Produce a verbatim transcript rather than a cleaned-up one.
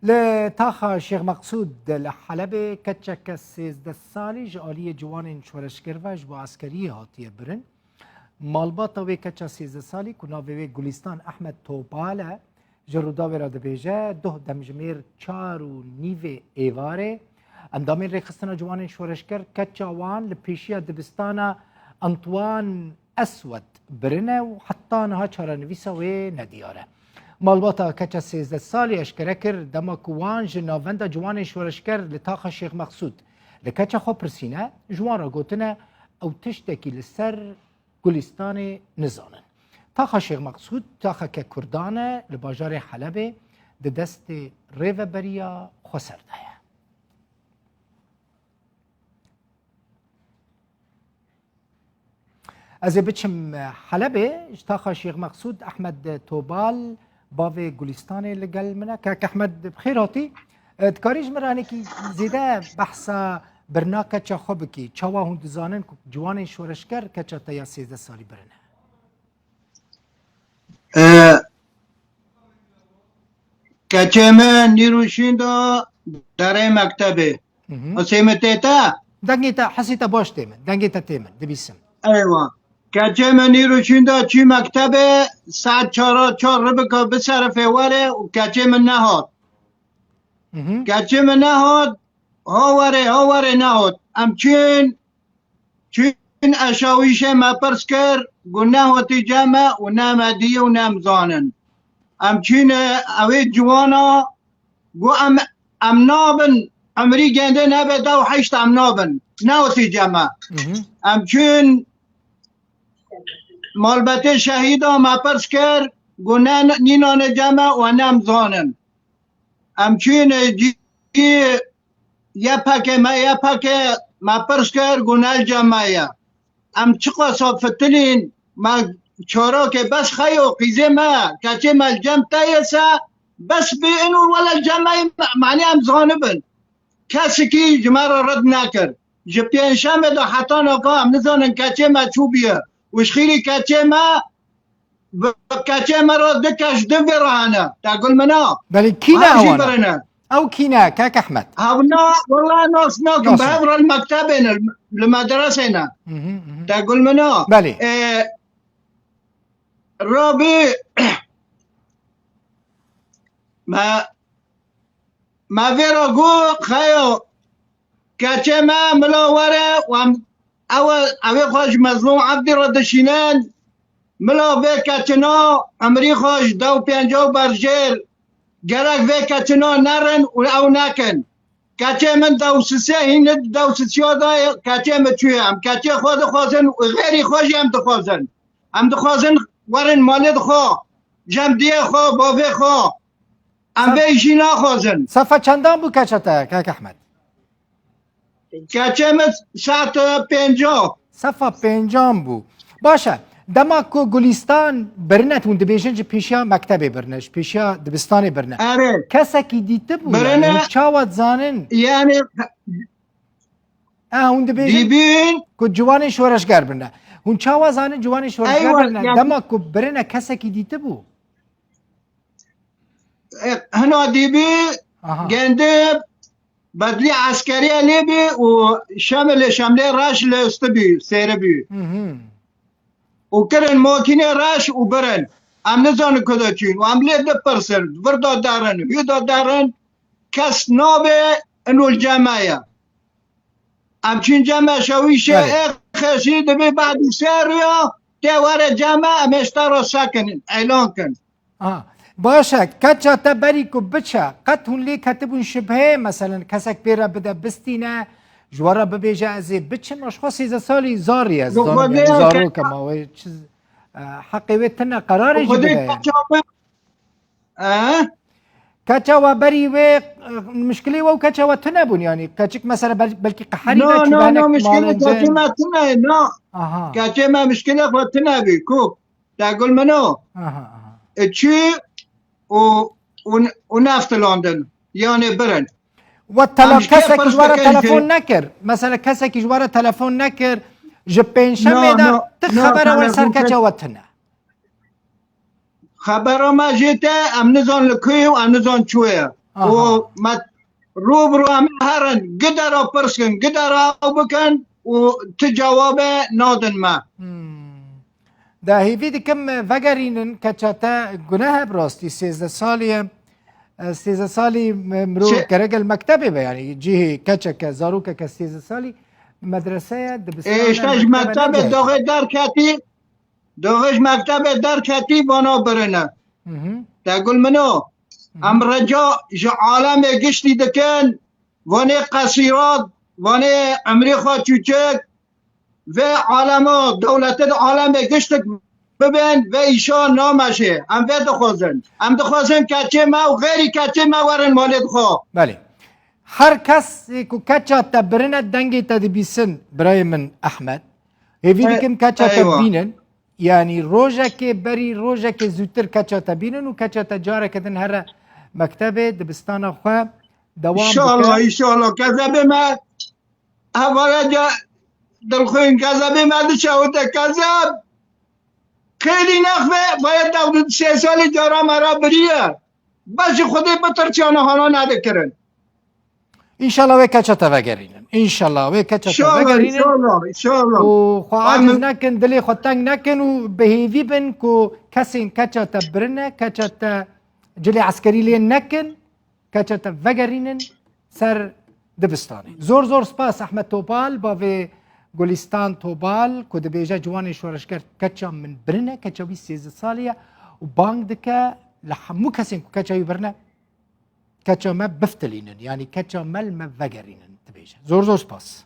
Li taxa Şêx Meqsûd li Helebê keçeke sêzdeh salî ji aliyê ciwanên şoreşger ve ji bo eskeriyê hatiye birin. Malbata wê keça sêzdeh salî ku navê wê Gulistan Ehmed Topal e, ji Rûdawê re dibêje, doh demjimêr çar û nîvê êvarê endamên Rêxistina Ciwanên Şoreşger keça wan li pêşiya dibistana Antoine Eswed birine û heta niha çarenivîsa wê nediyar e. Malbata keça sêzdeh salî eşkere kir, dema ku wan ji Navenda Ciwanên Şoreşger li taxa Şêx Meqsûd li keça xwe pirsîne, ji wan re gotine, ew tiştekî li ser Gulistanê nizanin. Taxa Şêx Meqsûd taxeke Kurdan e, li bajarê Helebê di destê Rêveberiya Xweser de ye. Ez ê biçim Helebê, ji taxa Şêx Meqsûd, Ehmed Tobal, bavê Gulistanê li gel min e. Kak Ehmed, bi xêr hatî. E, dikarî ji min re hinekî zêde behsa birina keça xwe bikî? Çawa hûn dizanin ku ciwanên şoreşger keça te ya sêzdeh salî birine? E, Keçê min nîr û şîn da derê mektebê. Hı hı. Hesê min tê te? Dengê te, hesê te baş tê min. Dengê te tê min. Dibîsim. Eywa. Keçê min nîr û şîn da çû mektebê, saet çar a çar ribika biserifê were û keçê min nehat. Hı hı. Keçê min nehat, ha were, ha were nehat. Em çûn, çûn eşawîşê me pirs kir, got, "Nehatî cem me û ne me dî û ne em zanin." Em çûne, ew ê ciwana got, "Em, em nabin, emrî gêndê nebe dew heşt em nabin. Nehatî cem me." Hı hı. Em çûn malbetê şehîda me pirs kir, got, "Ne, nînane cem me û ne em zanin." Em çûne cî Y P G, me Y P G me pirs kir, got, "Ne li cem me ye." Em çiqasa fitilîn, me çarakê bes xeyo qîzê me, keçê me li cem te ye se, bes bê in û wele li cem me ye, me-, manî em zanibin. Kesikî ji me re red nekir. Ji pêncşemê de heta naka em nizanin keçê me çû bûye. Û ji xîrî keçê me Bi keçê me re du keş di vê re hene. Te gul min a. Belê kî ne ew jî ewan e? Birine. Ew kî ne, kek Ehmed? Hewna, wela nas nakim. Nas bi hev re li mektebê ne, li medresê ne. Hı hı, hı hı. Te gul min a. Belê. E, Rabî, me, me vê re got, xeyo, Keçê me mila were û em, ew, ew ê xwe ji Mezlûm Ebdî re dişînin. Mila vê keçina, emrî xwe ji dew pênca û berjêr, gerek vê keçina nerin û ew nekin. Keçê min dew sisê hîn dew sisiya dayê, keçê min çûye. Em keçê xwe dixwazin û xêrî xwe jî em dixwazin. Em dixwazin werin malê dixwe, cem diyê xwe, bavê xwe. Em vê jî naxwazin. Sefa çendan bû keça te, kek Ehmed? Keçê min saet pênca. Sefa pêncan bû. Baş e. Dema ku Gulistan birine, hûn dibêjin ji pêşiya mektebê birine, ji pêşiya dibistanê birine. Erê. Kesekî dîtibû yani. Birine. Hûn çawa dizanin? Yani. E, hûn dibêjin dîbîn ku ciwanên şoreşger birine. Hûn çawa zanin ciwanên şoreşger birine? Eywa, yani. Dema ku birine kesekî dîtibû? E, hina dîbî, aha, gende bedlî eskeriye lê bî û şemilê şemlê reş li üstü bî, sêri bî. Hı hı. Û kirin makînê reş û birin. Em nizanin ku de çûn. Û em lê dipirsin. Vir da derin, hû da derin. Kes nabe, ino li cem me ye. Em çûn cem me şewîşê, belê, ê xeşî dibê badî sê rûya, tê were cem me, em ê ji te re sekin, elan kin. Aha. Baş e, keça te berî ku biçe, qet hûn lê ketibûn şibhê, meselen, kesek pê re bide bistîne, ji we re bibêje, "Ez ê biçim", ji xwe sêzdeh salî zarî ye, ez zanim, yani, zarok e, ma wê çi, e, heqê wê tune, qerarê jî bide, yani. Keça we berî wê, e, mişkilê we û keça we tune bûn, yani, keçik, mesela, bel-, belkî qeherî no, neçû, no, no, mişkilê keçê me tune, no. Aha. Keçê me mişkilê xwe tune bî, ku. Te gul min o. Aha, aha. E, çû û, û, û neftilandin. Yani birin. We tele-, kesekî ji we re telefon nekir. Mesela kesekî ji we re telefon nekir. Ji pêncşemê de no, no, ti xebera we li ser keça we tune. Xebera me jê te, em nizan li ku ye û em nizan çi ye. Aha. Û me rû bi rû em herin, gidera pirs kin, gidera ew bikin û ti cewabe nadin me. Hmm. De hêvî dikim vegerînin keça te, guneh e bi rastî, sêzdeh salî ye. E, sêzdeh salî m-, mirov Çi? Gerek el mektebê be, yanî cihê keçeke, zarokeke sêzdeh salî medrese ye, Ê, dibistana işte ji mektebe mektebê nece? Doxê derketî, doxê ji mektebê derketî vana birine. Hı hı. Te gul min o. Hı hı. Em reca ji alemê giştî dikin, vanê qesîrat, vanê emrê xwe çûçik, vê alema dewletin alemê giştik bibin, vê îşa nameşê. Em vê dixwazin. Em dixwazin keçê me û xêrî keçê me werin malê xwe. Belê. Her kes ku keça te birine dengê te dibîsin, birayê min Ehmed. Hêvî E, dikim keça te eywa. Bînin. Yanî rojekê berî rojekê zûtir keça te bînin û keça te careke din here mektebê, dibistana xwe dewam bike. Înşallah, înşallah. Kezebê me, hevaya ca dilxwîn, kezebê me diçe û te kezeb. Xêrî nexve, vaya dewlet sê salî cara me ra biriye. Bes ji Xwedê bitirçiyane hana nedikirin. Înşallah wê keça te vegerînin. Înşallah wê keça te Înşallah, vegerînin. Înşallah, înşallah. Û xwe aciz nekin, dilê xwe teng nekin û bi hêvî bin ku kesên keça te birine, keça te cilê eskerî lê nekin, keça te vegerînin ser dibistanê. Zor zor spas Ehmed Topal, bavê Gulîstan Topal, ku dibêje ciwanê şoreşger keça min birine, keça wî sêzdeh salî ye û bang dike li hemû kesên ku keça wî birine, keça me biftilînin, yanî keça me li me vegerînin, dibêje. Zor zor spas.